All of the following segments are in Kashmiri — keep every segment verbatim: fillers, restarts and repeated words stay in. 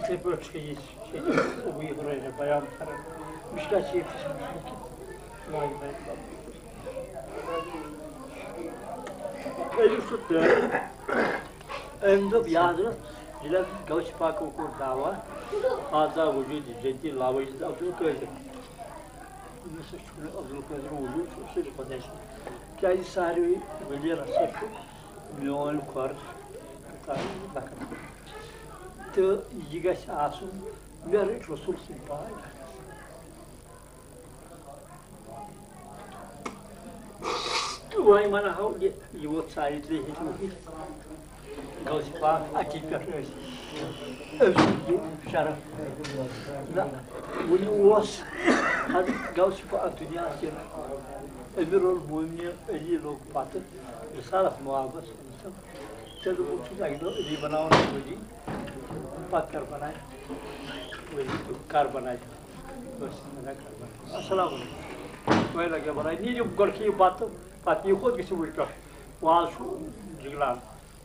یِتھَے پٲٹھۍ چھُ یہِ، چھُ یہِ، یہِ ہُرٲے بیان کران۔ مُشکِل چھِ ییٚتہِ چھِ مُشکِل کہِ لا اله الا اللہ۔ أمِس چھُ تہٕ أمۍ دوٚپ، یہِ حضرت، ییٚلہِ حضرت غوث پاکو کوٚر دعویٰ، ہذا وجود جدی لا وجود عبدالقادر۔ أمِس چھُنہٕ عبدالقادر وجود، چھُ صرف خۄداے سُنٛد۔ کیٛازِ ساروٕے ؤلِیَن ہسا چھُ میون کھۄر لۄکُٹ۔ تہٕ یہِ گژھِ آسُن، مےٚ رٔٹۍ رسول سٕنٛدۍ پاے۔ وۄنۍ وَنہو یہِ، یہِ ووت ساڑِ ترٛےٚ ہِتھ وُہِس۔ غوث پاک اَتی پٮ۪ٹھ ٲسۍ أمۍ سُنٛد یہِ شرف۔ نہ، وُنہِ اوس حضرت غوث پاک دُنیاہَس یِنہٕ۔ امیر المومنین علی لوٚگ پَتہٕ رسالت معابس۔ ژےٚ دوٚپُتھ چھُس اَکہِ دۄہ علی بَناوُن ولی، پَتہٕ کر بَناے ولی، کر بَناے۔ بس، بَناے کر بَناے۔ السلام علیکم۔ وۄنۍ لَگہِ بَناے، نیٖرِو گۄڈٕ کھیٚیِو بَتہٕ، پَتہٕ یِیِو کوٚت گٔژھِو وٕنۍ پٮ۪ٹھ؟ وۄنۍ آز چھُ جِگلان،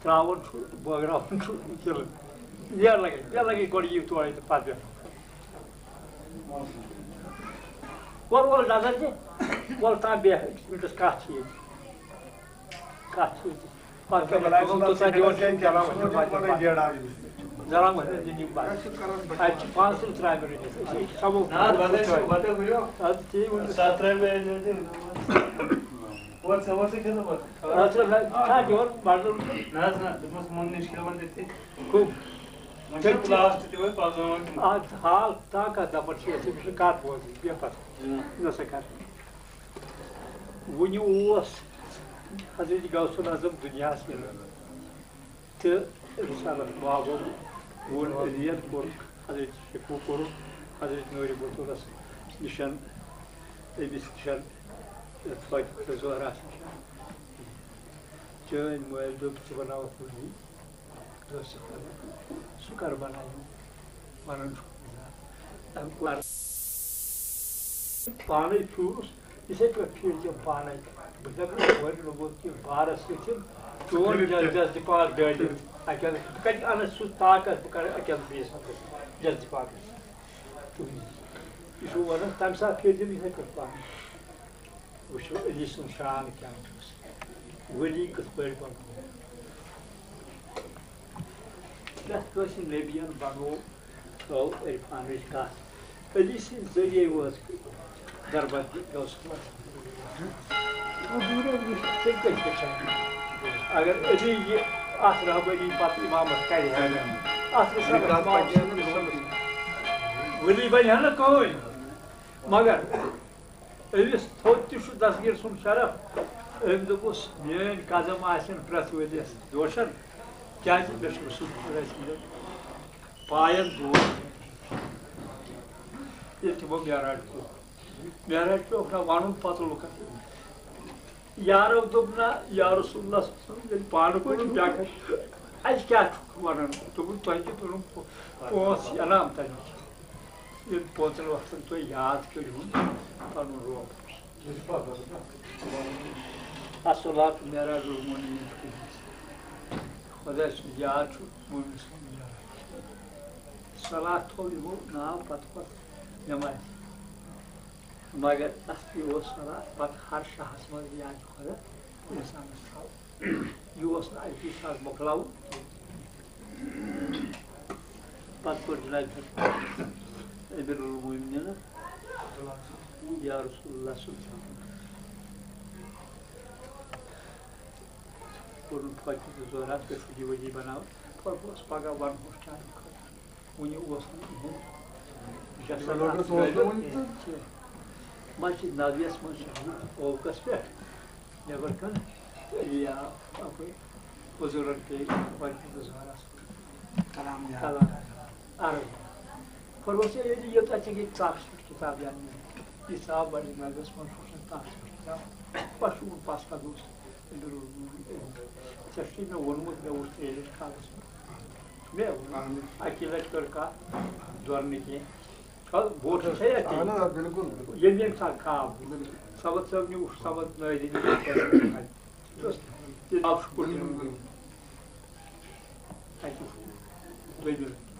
ترٛاوُن چھُ، بٲگراوُن چھُ، یہِ لَگہِ، یہِ لَگہِ گۄڈٕ یِیِو تورَے تہٕ پَتہٕ بیٚہمو۔ وَلہٕ، وَلہٕ نظر دِ، وَلہٕ تام بیٚہہ، أکِس مِنٹَس کَتھ چھِ ییٚتہِ۔ کَتھ چھِ ییٚتہِ۔ پَتہٕ کَرِ کٲم، توٚتام دِوان چھِ یِم جلان وۄتھان، پَتہٕ جلان وۄتھان دِنۍ پَتہٕ۔ اَتہِ چھِ پانٛژھ تِم ترٛامہِ رٔنِتھ۔ أسۍ، أسۍ چھِ سَمو۔ نہ، حظ، بَتہٕ ٲسۍ، بَتہٕ ٲسۍ ؤلِو۔ اَدٕ ژےٚ ؤنِو۔ سَتھ ترٛامہِ أنۍ زیو تہِ۔ اور ژےٚ اوسُے کھٮ۪ژان پَتہٕ؟ اَدٕ ژٕ کھا دِوان بَٹَر۔ نہ حظ، نہ، دوٚپمَس مۄنٛگ نِش کھٮ۪وان تٔتھی۔ کٕم؟ وۄنۍ چھُ لاسٹ تہِ وۄنۍ پَزان وۄنۍ۔ اَدٕ حال تا کَتھ دَپان چھِ أسۍ، أمِس چھُ کَتھ بوزٕنۍ، بیٚہہ پَتہٕ۔ نہ۔ نہ سا کَتھ۔ وُنہِ اوس حضرت غوث الاعظم دُنیاہَس منٛز تہٕ رسالت بابَن ووٚن، علیَن کوٚر، حضرت شیخو کوٚرُن، حضرت نوٗرِ بتولَس نِشَن، أمِس نِشَن، فاطمہ زہراہَس نِشَن۔ چٲنۍ مٲلۍ دوٚپ، ژٕ بَناوَکھ ولی۔ دوٚپُس، سُہ کَر بَنایہِ؟ وَنان چھُ، تَمہِ پَتہٕ پانَے پھیوٗرُس، یِتھَے پٲٹھۍ پھیٖرۍ تِم پانَے۔ بہٕ دَپہٕ، کورِ لوٚگُن تِم بارَس سۭتۍ، چون جَس-، جَزٕ دِ پاکھ دٲرِتھ۔ اَکہِ اَندٕ کَتہِ اَنَکھ سُہ طاقت، بہٕ کَرٕ اَکہِ اَندٕ بیٚیِس اَندٕ جَزٕ دِ پاکَس۔ یہِ چھُ وَنان، تَمہِ ساتہٕ پھیٖرۍ تِم یِتھَے پٲٹھۍ پانَے۔ وٕچھو علی سُنٛد شان کیٛاہ چھُس، ولی کِتھ پٲٹھۍ بنوو۔ پرٛٮ۪تھ کٲنٛسہِ نبیَن بنوو، تھٲو عرفانٕچ کَتھ۔ علی سٕنٛدِ ذٔریعے وٲژ دربدری غوث پاک۔ تیٚلہِ کَتہِ چھِ شک؟ اگر علی یہِ اَتھ رہبری پتہٕ اِمامت کَرِ ہا، اَتھ رسالت معابس منٛز ولی بنہِ ہا نہٕ کٕہٕنۍ۔ مگر أمِس تھوٚد تہِ چھُ دستگیٖر سُنٛد شرف۔ أمۍ دوٚپُس، میٛٲنۍ قدم آسن پرٛٮ۪تھ ؤرۍیَس دوشن، کیٛازِ مےٚ چھُ رسول خۄداے سٕنٛدٮ۪ن پایَن دود۔ ییٚلہِ تِمو معراج کوٚر، معراج پیوٚکھ نہ وَنُن پَتہٕ لُکَن۔ یارو دوٚپ، نہ، یا رسول اللہ صلی اللہ علیہ وسلم، ییٚلہِ پانہٕ کوٚر چھُ بیٛاکھ۔ اَسہِ کیٛاہ چھُکھ وَنان؟ دوٚپُن، تۄہہِ کیٛاہ دوٚپُن، پانٛژھ انعام تَمِکۍ۔ ییٚلہِ پانٛژن وقتن تُہۍ یاد کٔرِہُن پنُن رۄب۔ الصلاۃ معراج المومنین۔ خۄداے سُنٛد یاد چھُ مومن سُنٛد یاد۔ صلاۃ تھوٚو یِمو ناو پتہٕ پتہٕ نٮ۪مازِ۔ مگر تَتھ تہِ اوس صلاۃ پتہٕ ہر شاہس منٛز یاد خۄدا اِنسانس تھاوُن۔ یہِ اوس نہٕ اَکی ساتہٕ مۄکلاوُن کینٛہہ۔ پَتہٕ کوٚر جناب امیر المومنین یا رسول اللہ صلی اللہ علیہ وسلم کوٚرُن فاطمہ زہرا پٮ۪ٹھ یہِ ؤلی بَناوُن۔ پَتہٕ اوس پَگاہ وَنہوس چانہِ خٲطرٕ۔ وُنہِ اوس نہٕ یِہُنٛد جسد اَتھ لوٚگ نہٕ سونٛچُن وُنہِ تہِ۔ کینٛہہ۔ مسجد نبویَس منٛز چھُ یہِ اوکَس پٮ۪ٹھ نٮ۪بر کَنہِ علی آو اَپٲرۍ حضوٗرَن پیٚیہِ فاطمہ زہراہَس کلام یاد۔ کلام عرض۔ فرموس، ییٚلہِ یوٗتاہ ژےٚ گٔے ژَکھ ژھٕٹ کِتاب یاد نِنۍ، یہِ ژاو بَڑِ نبویَس منٛز چھُ تَتھ پٮ۪ٹھ کِتاب۔ پَتہٕ چھُ وُنہِ پَس پَتہٕ اوس أمیٖر المومنین۔ ژےٚ چھُے مےٚ ووٚنمُت، مےٚ وُچھ ژےٚ ییٚلہِ کالَس منٛز۔ مےٚ ووٚن، اَہَن حظ۔ اَکی لَٹہِ کٔر کَتھ، دورٕ نہٕ کینٛہہ۔ چھا بوٹ چھُ سا یَتھ اَہَن حظ، آ، بِلکُل، بِلکُل۔ ییٚمہِ ییٚمہِ ساتہٕ کھاو۔ بِلکُل۔ سبد صٲب نیوٗ، سبد نٲدِنۍ۔ یہِ آو شُکُر۔ بِلکُل، بِلکُل۔ اَتہِ دوٚیمہِ لَٹہِ۔